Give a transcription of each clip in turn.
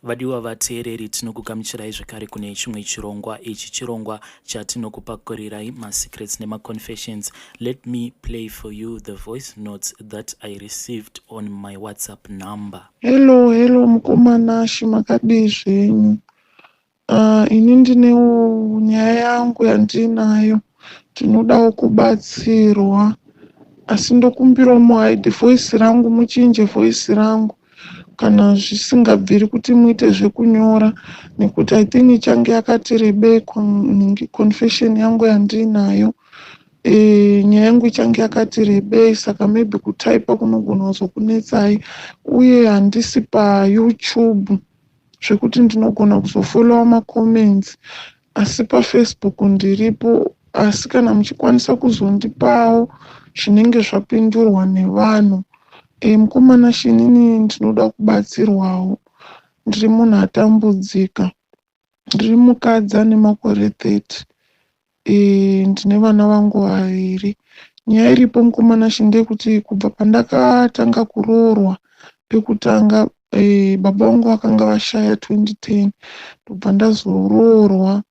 Vadiwa vateereri, tinokugamuchirai zvekare kune chimwe chirongwa. Ichi chirongwa chatinokupakurirai masecrets nemaconfessions. Let me play for you the voice notes that I received on my WhatsApp number. Hello, hello, mukoma Nashi, makadii zvenyu? Ini ndinewo nyaya yangu yandinayo, ndinodawo kubatsirwa, asi ndokumbirawo muhide voice rangu, muchinje voice rangu kana zvisingabviri kuti muite zvekunyora, nekuti I think ichange yakati rebei confession yangu yandinayo. Nyaya yangu ichange yakati rebei, saka maybe kutaipa kunogona kuzokunetsai. Uye handisi paYouTube zvekuti ndinogona kuzofollowa macomments, asi paFacebook ndiripo. Asi kana muchikwanisa kuzondipawo zvinenge zvapindurwa nevanhu. Mukoma Nashi, inini ndinoda kubatsirwawo. Ndiri munhu atambudzika. Ndiri mukadzi ane makore 30. Ndine vana vangu vaviri. Nyaya iripo, mukoma Nashi, ndeyekuti kubva pandakatanga kuroorwa pekutanga, baba vangu vakanga vashaya 2010, ndobva ndazoroorwa.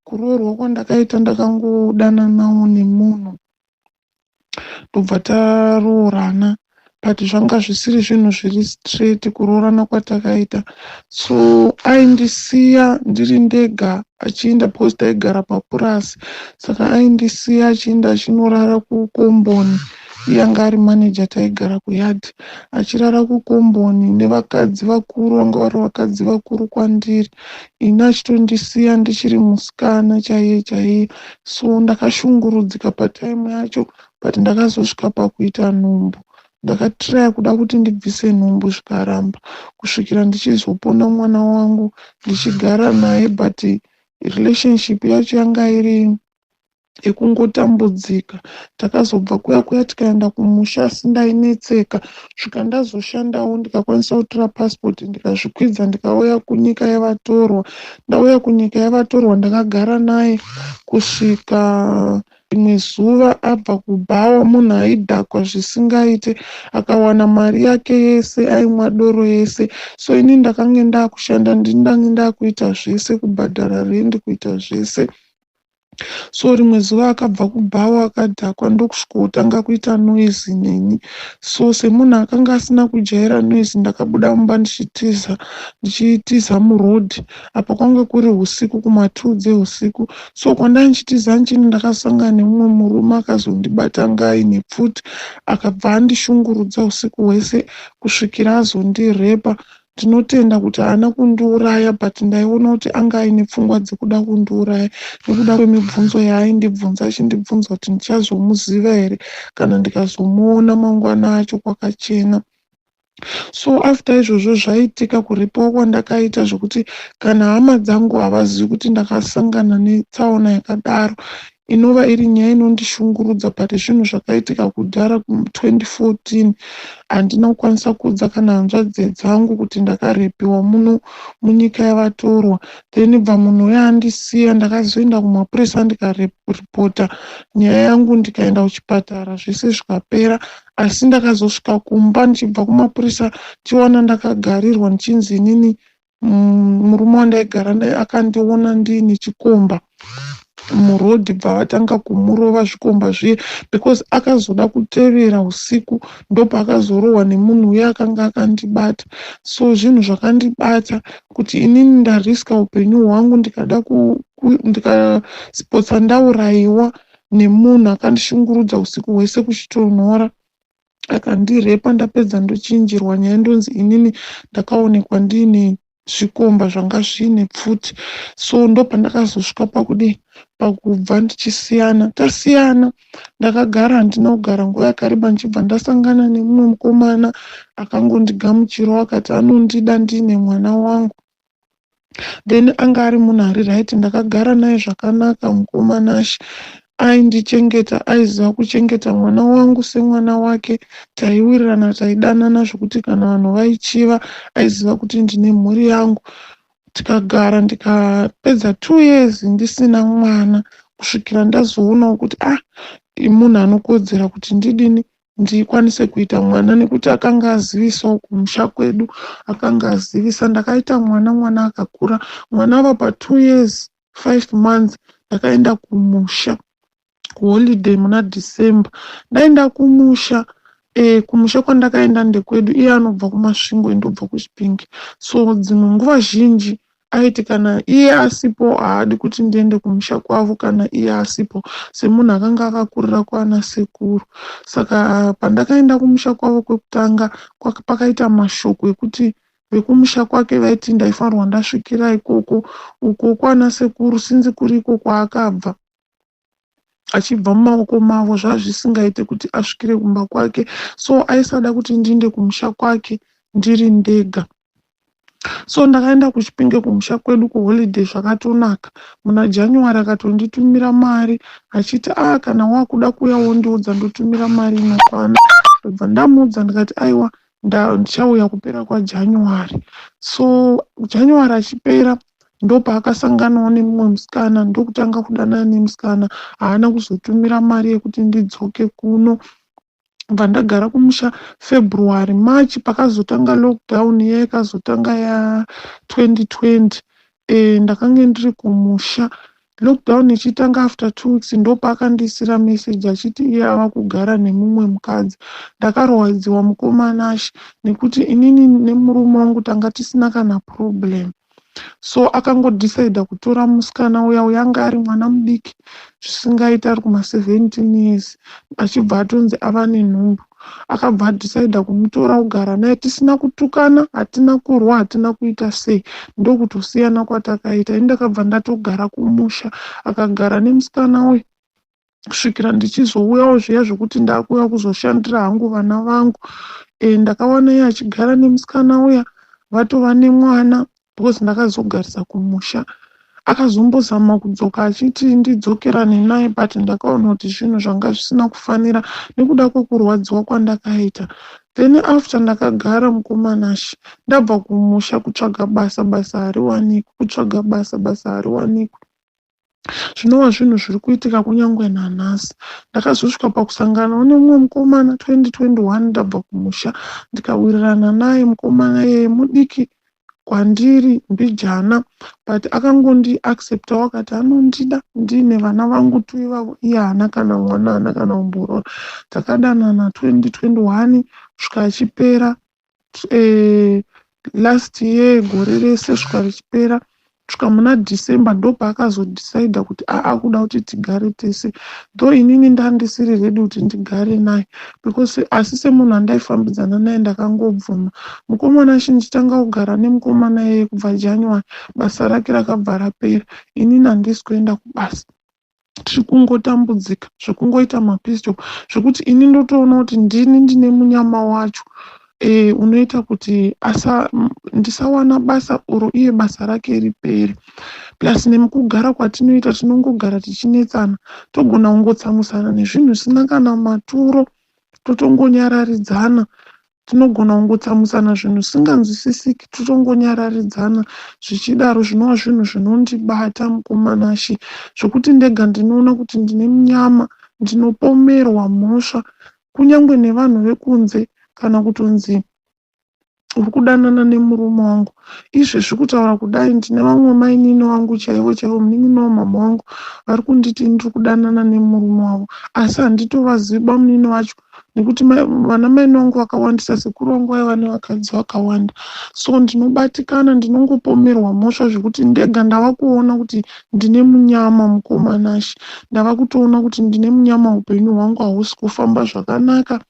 Kuroorwa kwandakaita, ndakangodananawo nemunhu, ndobva taroorana, but zvanga zvisiri zvinhu zviri straight kuroorana kwatakaita. So aindisiya ndiri ndega achienda, because taigara papurasi, saka aindisiya achienda achinorara kukomboni. Iye anga ari maneja, taigara kuyadhi, achirara kukomboni nevakadzi vakuru, vanga vari vakadzi vakuru kwandiri ini, achitondisiya ndichiri musikana chaiye chaiye. So ndakashungurudzika patime yacho, but ndakazosvika pakuita nhumbu. Ndakatiraya kuda kuti ndibvise nhumbu, zvikaramba, kusvikira ndichizopona mwana wangu, ndichigara naye, but relationship yacho yanga iri yekungotambudzika. Takazobva kuya kuya tikaenda kumusha, asi ndainetseka. Svika ndazoshandawo, ndikakwanisa kutora pasipoti, ndikazvikwidza, ndikauya kunyika yavatorwa. Ndauya kunyika yavatorwa, ndakagara naye kusvika rimwe zuva abva kubhawa, munhu aidhakwa zvisingaite, akawana mari yake yese, aimwa doro yese. So ini ndakange ndakushanda, ndini ndange ndakuita zvese, kubhadhara rendi, kuita zvese. So rimwe zuva akabva kubhawa akadhakwa, ndokusvikotanga kuita noise neni. So semunhu akanga asina kujaira noise, ndakabuda mumba ndichitiza, ndichitiza murodhi. Apa kwanga kuri usiku, kuma2 dzeusiku. So kwandanga ndichitiza nchini, ndakasangana nemumwe murume akazondibata ngai nepfuti, akabva andishungurudza usiku hwese kusvikira azondirepa. Ndinotenda kuti haana kundiuraya, but ndaiona kuti anga aine pfungwa dzekuda kundiuraya nekuda kwemibvunzo yaaindibvunza, achindibvunza kuti ndichazomuziva here kana ndikazomuona mangwana acho kwakachena. So after izvozvo zvaitika, kurepiwa kwandakaita, zvokuti kana hama dzangu havazivi kuti ndakasangana netsaona yakadaro, inova iri nyaya inondishungurudza, but zvinhu zvakaitika kudhara ku2014. Handina kukwanisa kuudza kana hanzvadzi dzangu kuti ndakarepiwa muno munyika yavatorwa. Then bva munhu uyo andisiya, ndakazoenda kumapurisa, ndikaripota nyaya yangu, ndikaenda kuchipatara, zvese zvikapera. Asi ndakazosvika kumba ndichibva kumapurisa, tiwana ndakagarirwa, ndichinzi inini murume wandaigara naye akandiona ndiine chikomba murodhi, bva vatanga kumurova zvikomba zviye, because akazoda kutevera usiku, ndopaakazorohwa nemunhu uye akanga akandibata. So zvinhu zvakandibata kuti inini ndariska upenyu hwangu, ndikada ndikasipotsa ndaurayiwa nemunhu akandishungurudza usiku hwese kuchitonhora, akandirepa. Ndapedza ndochinjirwa nyaya, ndonzi inini ndakaonekwa ndiine zvikomba zvanga zviine pfuti. So ndopandakazosvika pakudii, pakubva ndichisiyana. Tasiyana, ndakagara, handina kugara nguva yakareba, ndichibva ndasangana nemumwe mukomana akangondigamuchirawo, akati anondida ndiine mwana wangu. Then anga ari munhu ari right. Ndakagara naye zvakanaka. Mukoma Nashi, aindichengeta, aiziva kuchengeta mwana wangu semwana wake. Taiwirirana, taidanana zvokuti kana vanhu vaichiva, aiziva kuti ndine mhuri yangu. Tikagara, ndikapedza 2 years ndisina mwana, kusvikira ndazoonawo kuti ah, munhu anokodzera kuti ndidini. Ndikwanise kuita mwana nekuti akanga azivisawo kumusha kwedu, akanga azivisa. Ndakaita mwana, mwana akakura. Mwana ava pa2 years 5 months, ndakaenda kumusha kuholiday muna December. Ndaenda kumusha, kumusha kwandakaenda ndekwedu. Iye anobva kuMasvingo, indobva kuChipinge. So dzimwe nguva zhinji aiti kana iye asipo, haadi kuti ndiende kumusha kwavo kana iye asipo, semunhu akanga akakurira kwana sekuru. Saka pandakaenda kumusha kwavo kwekutanga, pakaita mashoko ekuti vekumusha kwake vaiti ndaifanirwa ndasvikira ikoko, uko kwana sekuru, sinzi kuri iko kwaakabva achibva mumaoko mavo, zvazvisingaite kuti asvikire kumba kwake. So aisada kuti ndiende kumusha kwake ndiri ndega. So ndakaenda kuChipinge kumusha kwedu kuholiday zvakatonaka. Muna January akatonditumira mari achiti, "A ah, kana wakuda kuuya wondiudza, ndotumira mari inokwana." Ndobva ndamuudza ndikati, "Aiwa, ndichauya kupera kwaJanuary." So January achipera, ndopaakasanganawo nemumwe musikana, ndokutanga kudanana nemusikana. Haana kuzotumira mari yekuti ndidzoke kuno. Bva ndagara kumusha February, March. Pakazotanga lockdown iya ikazotanga ya2020, ndakange ndiri kumusha. Lockdown ichitanga, after 2 weeks, ndopaakandiisira message achiti iye ava kugara nemumwe mukadzi. Ndakarwadziwa, mukomanashi, nekuti inini nemurume wangu tanga tisina kana problem. So akangodecida kutora musikana uya uya, anga ari mwana mudiki zvisingaiti, ari kuma17 years, achibva atonzi ava nenhumbu. Akabva adecida kumutora kugara naye. Tisina kutukana, hatina kurwa, hatina kuita sei, ndokutosiyana kwatakaita. Ini ndakabva ndatogara kumusha, akagara nemusikana uyu kusvikira ndichizouyawo zviya zvokuti ndakuuya kuzoshandira hangu vana vangu. Ndakawana iye achigara nemusikana uya, vatova nemwana, because ndakazogarisa kumusha. Akazombozama kudzoka achiti ndidzokerane naye, but ndakaona kuti zvinhu zvanga zvisina kufanira nekuda kwekurwadziwa kwandakaita. Then after ndakagara, mukomanashi, ndabva kumusha, kutsvaga basa, basa hariwanikwi. Kutsvaga basa, basa hariwanikwi, zvinova zvinhu zviri kuitika kunyange nanhasi. Ndakazosvika pakusanganawo nemumwe mukomana 2021 ndabva kumusha, ndikawirirana naye. Mukomana iyeye mudiki kwandiri mbijana, but akangondiacceptawo, akati anondida ndiine vana vangu two ivavo. Iye haana kana mwana, haana kana kumborora. Takadanana 2021 kusvika achipera, last year, gore rese svika richipera, kusvika muna December, ndopaakazodecida kuti aakuda kuti tigare tese, though inini ndandisiri ready kuti ndigare naye because, asi semunhu andaifambidzana naye, ndakangobvuma. Mukomana chindichitanga kugara nemukomana iyeye kubva January, basa rake rakabva rapera. Inini handisi kuenda kubasa, tiri kungotambudzika zvekungoita mapiece job, zvekuti ini ndotoona kuti ndini ndine munyama wacho unoita kuti asa ndisawana basa oro iye basa rake ripere. Plus nemukugara kwatinoita, tinongogara tichinetsana, togona kungotsamusana nezvinhu zvisina kana maturo, totongonyararidzana. Tinogona kungotsamusana zvinhu zvisinganzwisisiki, totongonyararidzana zvichidaro, zvinova zvinhu zvinondibata, mukomanashi, zvokuti ndega ndinoona kuti ndine munyama. Ndinopomerwa mhosva kunyange nevanhu vekunze, kana kutonzi uri kudanana nemurume wangu. Izvezvi kutaura kudai, ndine vamwe mainini vangu chaivo chaivo, munin'ina wamama wangu, vari kunditi ndiri kudanana nemurume wavo, asi handitovazivi bamunini vacho, nekuti vana maini vangu vakawandisa. Sekuru vangu vaiva nevakadzi vakawanda. So ndinobatikana, ndinongopomerwa mhosva, zvekuti ndega ndava kuona kuti ndine munyama. Mukomanashi, ndava kutoona kuti ndine munyama. Upenyu hwangu hausi kufamba zvakanaka.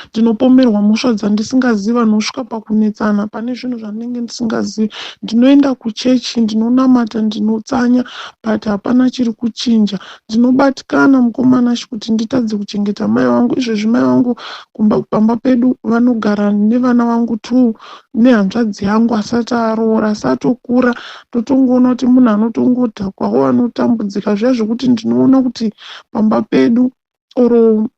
Ndinopomerwa mhosva dzandisingazivi. Vanosvika pakunetsana pane zvinhu zvandinenge ndisingazivi. Ndinoenda kuchechi, ndinonamata, ndinotsanya, but hapana chiri kuchinja. Ndinobatikana, mukomanashi, kuti nditadze kuchengeta mai vangu. Izvezvi mai vangu kumba pamba pedu vanogara nevana vangu two nehanzvadzi yangu asati aroora, asi atokura. Ndotongoona kuti munhu anotongodhakwawo, anotambudzika zviya, zvekuti ndinoona kuti pamba pedu oro.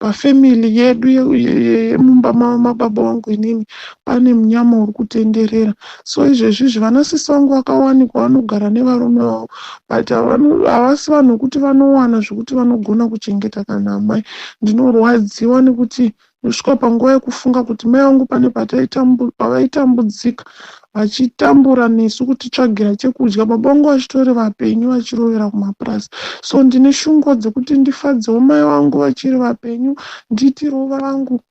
Pafamily yedu yemumba mababa vangu inini pane munyama uri kutenderera. So izvezvizvi vanasisi vangu vakawanikwa vanogara nevarume vavo, but havasi vanhu vekuti vanowana zvekuti vanogona kuchengeta kana amai. Ndinorwadziwa nekuti ndosvika panguva yekufunga kuti mai vangu pane pavaitambudzika vachitambura nesu kutitsvagira chekudya, baba vangu vachitori vapenyu vachirovera kumapurazi. So ndine shungu dzekuti ndifadzewo mai vangu vachiri vapenyu, ndiitirewo vangu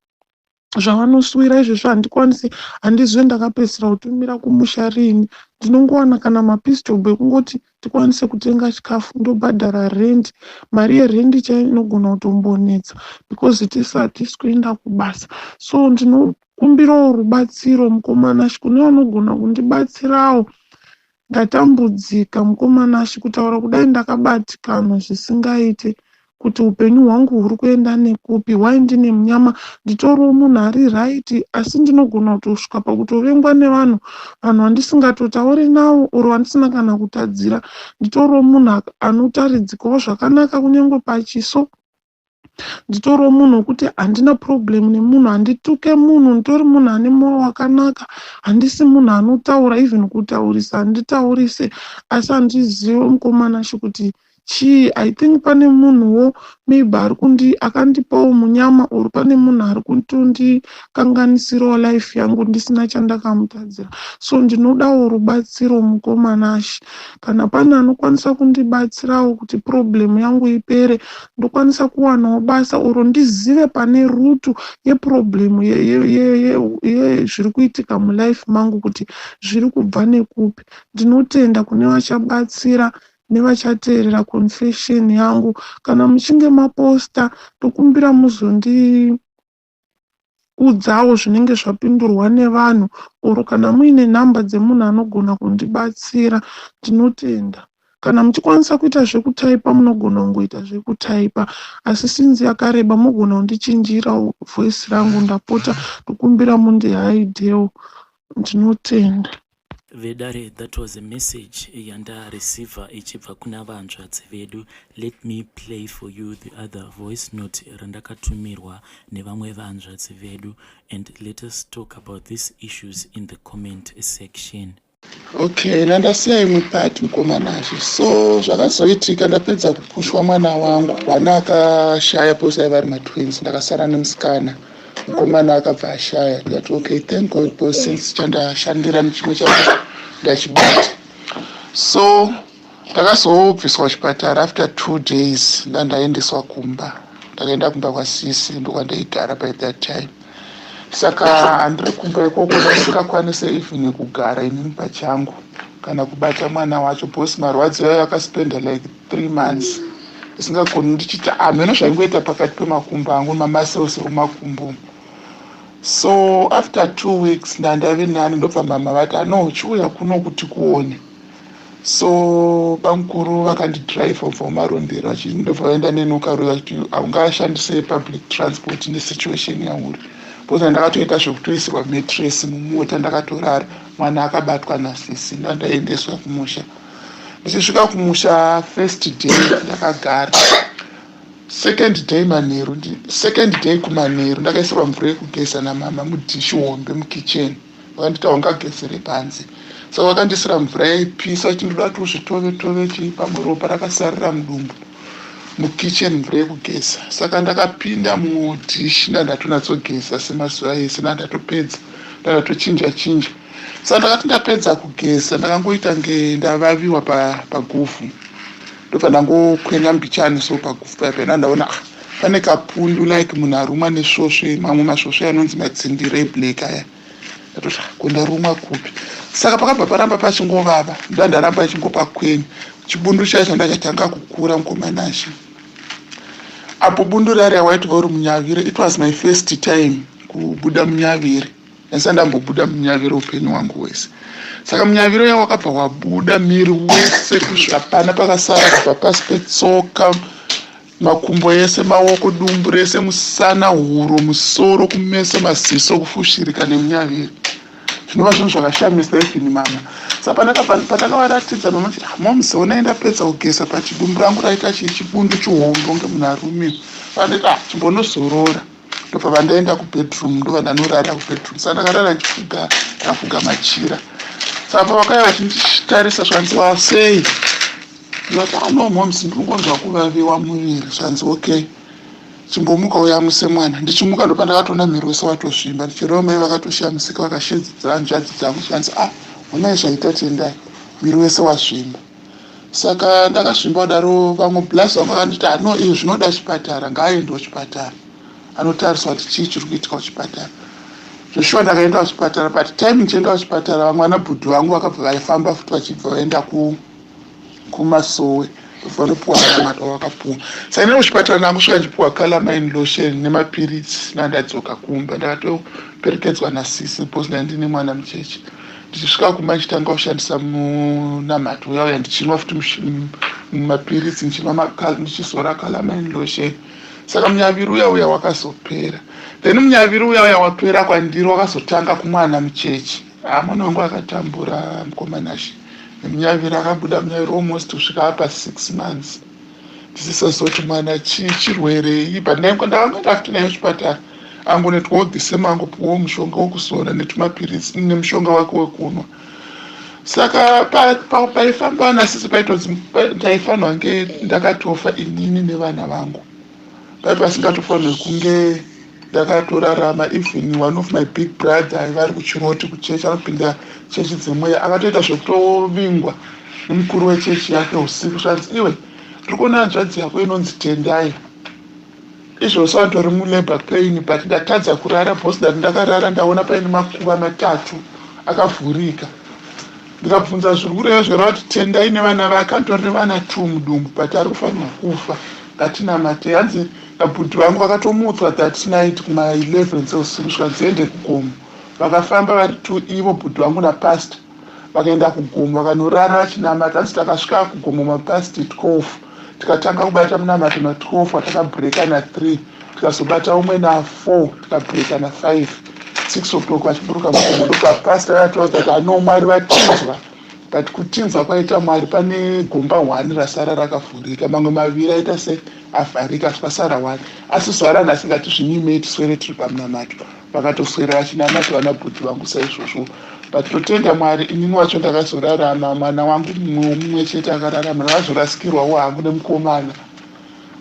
zvavanoswira. Izvezvi handikwanisi, handizivi ndakapedzisira kutumira kumusha rini. Ndinongowana kana mapiece job ekungoti tikwanise kutenga chikafu, ndobhadhara rendi. Mari yerendi chaiyo inogona kutombonetsa because tisi hatisi kuenda kubasa. So ndinokumbirawo rubatsiro, mukoma Nashe, kune vanogona kundibatsirawo. Ndatambudzika, mukoma Nashe. Kutaura kudai ndakabatikana zvisingaite kuti upenyu hwangu huri kuenda nekupi. Wai ndine munyama? Nditoriwo munhu ari right, asi ndinogona kutosvika pakutovengwa nevanhu, vanhu vandisingatotauri navo or vandisina kana kutadzira. Nditoriwo munhu anotaridzikawo zvakanaka kunyange pachiso. Nditoriwo munhu wekuti handina problem nemunhu, handituke munhu. Nditori munhu ane mwoyo wakanaka. Handisi munhu anotaura, even kutaurisa handitaurise, asi handizivi, mukoma Nashe, kuti chii. I think pane munhuwo maybe ari kundi akandipawo munyama or pane munhu ari kutondikanganisirawo life yangu ndisina chandakamutadzira. So ndinodawo rubatsiro, mukoma Nashe, kana pane anokwanisa kundibatsirawo kuti problem yangu ipere, ndokwanisa kuwanawo basa or ndizive pane root yeproblem yezviri kuitika mulife mangu kuti zviri kubva nekupi. Ndinotenda kune vachabatsira nevachateerera confession yangu. Kana muchinge maposta, tokumbira muzondiudzawo zvinenge zvapindurwa nevanhu or kana muine nhamba dzemunhu anogona kundibatsira. Ndinotenda. Kana muchikwanisa kuita zvekutaipa, munogona kungoita zvekutaipa, asi since yakareba mogona kundichinjirawo voice rangu. Ndapota, ndokumbira mundihaidewo. Ndinotenda. Vedare, that was a message yandareceiva ichibva kuna vanzvadzi vedu. Let me play for you the other voice note randakatumirwa nevamwe vanzvadzi vedu, and let us talk about these issues in the comment section. Okay, ndandasiya imwe part, mukoma Nashe. So zvakazoitika, ndapedza kupushwa mwana wangu, mwana akashaya pose aiva ari matwins. Ndakasara nemusikana, mukomana akabva ashaya. Ndikati, "Okay, thank God," because since chandashandira nechimwe chacho ndachibata. So ndakazobviswa kuchipatara after 2 days, ndandaendeswa kumba. Ndakaenda kumba kwasisi, ndokwandaigara by that time. Saka handiri kumba ikoko, ndasingakwanise even kugara inini pachangu kana kubata mwana wacho because marwadzo ayo akaspenda like 3 months ndisingagoni, ndichiti hameno zvaingoita pakati pemakumbo angu, mamuscles emakumbo. So after 2 weeks ndandave nani, ndobva mama vati, "Ano chiuya kuno kuti kuone." So bamukuru vakandidhiraivha kubva kuMarondera, ndobva vaenda neni kuKaroi, vachiti haungashandise public transport nesituation yauri, because ndakatoita zvekutoisirwa mattress mumota, ndakatorara mwana akabatwa nasisi. Ndandaendeswa kumusha. Ndichisvika kumusha, first day ndakagara, second day manheru, second day kumanheru ndakaisirwa mvura yekugeza namama mudhishi hombe mukicheni. Vakanditi, "Haungagezere panze." Saka vakandisira mvura yaipisa, vachindoda kuti uzvitove tove chii, pamwe ropa rakasarira mudumbu, mukicheni, mvura yekugeza. Saka ndakapinda mudhishi, ndandatonatsogeza semazuva ese. Ndandatopedza, ndandatochinja chinja. Saka ndakati ndapedza kugeza, ndakangoita nge ndavaviwa paguvhu, ndobva ndangokwenya mbichani. So paguvhu paya paya ndandaona, ah, pane kapundu like munhu arumwa nesvosve, mamwe masvosve anonzi matsindiro eblack aya. Ndatoti, "Ko ndarumwa kupi?" Saka pakabva paramba pachingovava, ndandaramba ichingopakwenya. Chibundu chacho ndachatanga kukura, mukoma Nashe. Apo bundu rari waitova uri munyaviri. It was my first time kubuda munyaviri, ndasati ndambobuda munyaviri upenyu hwangu hwese. Saka munyaviri uya wakabva wabuda miri wese, hapana pakasara, kubva pasi petsoka, makumbo ese, maoko, dumbu rese, musana, huro, musoro, kumeso, maziso, kufushirika nemunyaviri, zvinova zvinhu zvakashamisa even mama. Saka patakavaratidza mama chiti, "Momuzoonai ndapedza kugeza, pachidumbu rangu raita chibundu chihombo ngemunhu arumiwa." Vanditi ah chimbonozorora. Ndobva vandaenda kubedroom ndobva ndanorara kubedroom. Saka ndakarara ndichifuga ndafuga machira. Saka pavakauya vachinditarisa zvanzi wasei? Ndikati ah no moms ndiri kungonzwa kuvaviwa muviri. Zvanzi okay. Chimbomuka uyamwise mwana. Ndichimuka ndopandakatoona mhiri wese watosvimba. Ndichireva mai vakatoshamisika vakashedzera hanzvadzi dzangu zvikanzi ah honai zvaita Tendai mhiri wese wazvimba. Saka ndakazvimba kudaro vamwe blaz vangu vakanditi ah no izvi zvinoda chipatara ngaaende kuchipatara anotariswa kuti chii chiri kuitika kuchipatara. Zveshuwa ndakaenda kuchipatara but time ndichienda kuchipatara vamwe vana bhudhi vangu vakabva vaifamba futi vachibva vaenda ku kumasowe vanopuwa munamato wavakapuwa saka ini kuchipatara ndangosvika ndichipuwa calamine lotion nemapiritsi nandadzoka kumba ndakatoperekedzwa nasisi because ndandine mwana mucheche ndichisvika kumba ndichitanga kushandisa munamato uya uya ndichinwa futi mapiritsi ndichinwa ndichizora calamine lotion saka munyaviri uya uya wakazopera then munyaviri uya uya wapera kwandiri wakazotanga kumwana mucheche haa mwana wangu akatambura mukomanashe Munyaviri akabuda munyaviri almost kusvika apa 6 months ndisisazoti mwana chii chirwerei but ndakangoenda futi naye kuchipatara angonetwawo the same angopuwawo mushonga wekuzora netumapiritsi nemushonga wake wekunwa saka paifamba pa, nasisi paitonzi ndaifanirwa nge ndakatofa inini nevana vangu pai pasingatofanirwe kunge ndakatorarama even one of my big brother aiva ari kuchiroti kuchechi anopinda chechi dzemweya akatoita zvekutovingwa nemukuru wechechi yake usiku zvanzi iwe ndiri kuona hanzvadzi yako inonzi tendai izvozvo anditori mulabor pain but ndatadza kurara bcause ndati ndakarara ndaona paine makuva matatu akavhurika ndikabvunza zviri kureva zvoreva kuti tendai nevana vake anditori nevana two mudumbu but ari kufanirwa kufa ngatinamatei hanzi Abhudhi vangu vakatomutswa that night kuma 11 dzeusiku zvikanzi ende kugomo. Vakafamba vari two ivo bhudhi vangu napastor vakaenda kugomo vakanorara vachinamata. Hanzi takasvika kugomo mapast 12 tikatanga kubata munamato na 12 watakabreaka na 3 tikazobata umwe na 4 tikabreaka na 5 6 o'clock vachiburuka mugomo ndopapastor vataudza kuti ano Mwari vatinzwa but kutinzwa kwaita Mwari pane gomba one rasara rakavhurika mamwe maviri aita se avharika asi pasara one asi zuva ranhasi ngatizvinyimei tiswere tiri pamunamato vakatoswera vachinamata vana bhudhi vangu saizvozvo but totenda Mwari inini wacho ndakazorarama mwana wangu mumwe mumwe chete akararama ndakazorasikirwawo hangu nemukomana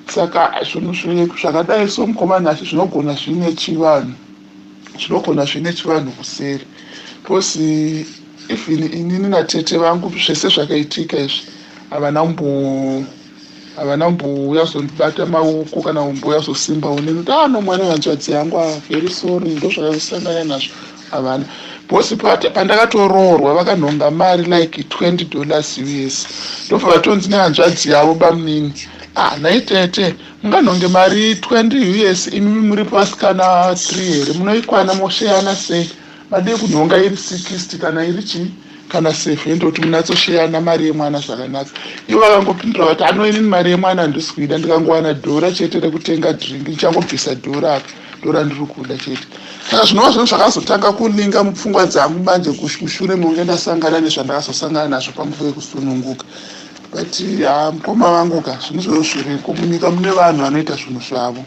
saka zvinhu zvakadai so mukomana asi zvinogona zvine chivanhu zvinogona zvine chivanhu kuseri because even inini natete vangu zvese zvakaitika izvi havana kumbo havana kumbouya kuzondibata maoko kana kumbouya kuzosimbawo neni kuti ano ah, mwana wehanzvadzi yangu ah, very sorry ndozvakazosangana nazvo havana because pandakatoroorwa vakanhonga mari like 20 dollars us ndobva vatonzi nehanzvadzi yavo bamunini ah nhai tete munganhonge mari 20 us imimi muri pasikana 3 here munoikwana mosheyana sei madii kunhonga iri 60 kana iri chii kana 70 kuti munatsosheyana mari yemwana zvakanaka ivo vakangopindura vati anoinini mari yemwana handisi kuida ndikangowana dhora chete rekutenga drink ndichangobvisa dhora apa dhora ndiri kuda chete saka zvinova zvinhu zvakazotanga kulinga mupfungwa dzangu manje mushure mekunge ndasangana nezvandakazosangana nazvo panguva yekusununguka but ha mukoma vangu ka zvinhu zvoyo zviriko munyika mune vanhu vanoita zvinhu zvavo.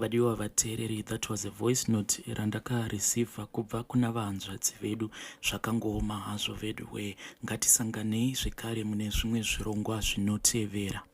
Vadiwa vateereri that was a voice note randakareceiver kubva kuna vahanzvadzi vedu zvakangooma hazvo veduwee ngatisanganei zvekare mune zvimwe zvirongwa zvinotevera.